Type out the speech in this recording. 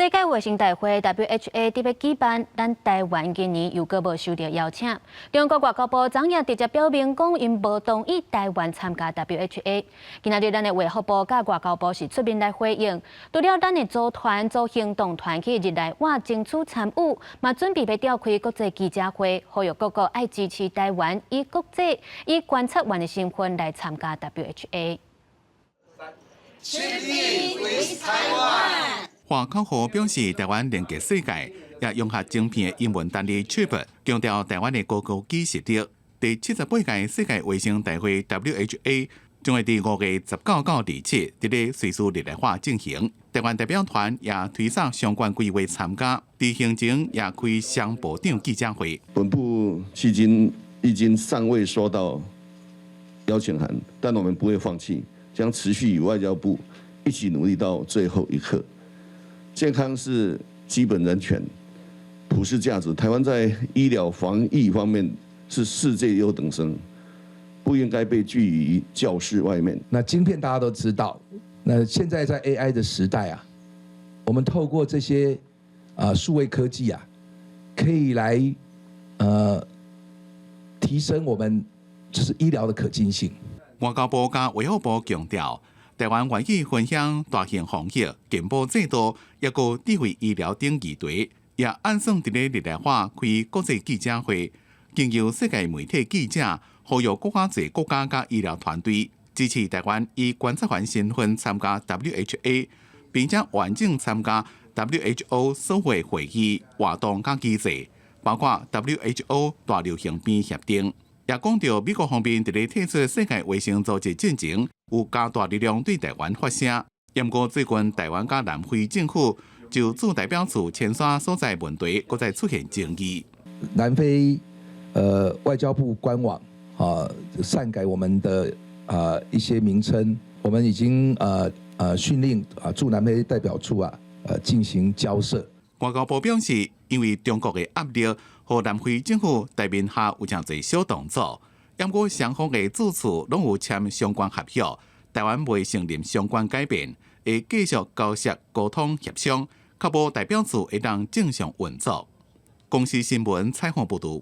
世界衛生大會 WHA 佇欲舉辦，咱台灣今年猶閣無收著邀請。中國外交部昨夜直接表明講，𪜶無同意台灣參加 WHA。今仔日咱的衛福部佮外交部是出面來回應，除了咱的組團組行動團去日內瓦爭取參與，嘛準備欲召開國際記者會，呼籲各國愛支持台灣以國際以觀察員的身份來參加 WHA。 Chip 台灣。華口號表示台灣連結世界，也融合晶片的英文單字 chip，強調台灣的高科技實力。第78屆世界衛生大會 WHA 將會佇5月19到27佇咧瑞士日內瓦進行。台灣代表團也推上相關規劃參加，佇行前也開雙部長記者會。本部迄今已經尚未收到邀請函，但我們不會放棄，將持續與外交部一起努力到最後一刻。健康是基本人權、普世價值。台灣在醫療防疫方面是世界優等生，不應該被拒於教室外面。那晶片大家都知道，那現在在 AI 的時代啊，我們透過這些啊數位科技啊，可以來提升我們就是醫療的可及性。外交部佮衛福部強調，台灣願意分享大型防疫、健保制度，抑閣智慧醫療等議題，也按算佇咧日內瓦開國際記者會，經由世界媒體記者呼籲閣較濟國家佮醫療團隊支持台灣以觀察員身份參加 WHA，並且完整參加 WHO 所有會議活動佮機制，包括 WHO 大流行病協定。也講著美國方面佇咧退出世界衛生組織進前，有加大力量對台灣發聲。毋過最近台灣佮南非政府就駐代表處遷徙所在問題，閣再出現爭議。南非外交部官網啊篡改我們的啊一些名稱，我們已經訓令啊駐南非代表處啊進行交涉。外交部表示，因為中國的壓力，予南非政府台面下有誠濟小動作，毋過雙方的駐處攏有簽相關合約，台灣袂承認相關改變，會繼續交涉溝通協商，確保代表處會當正常運作。公視新聞採訪報導。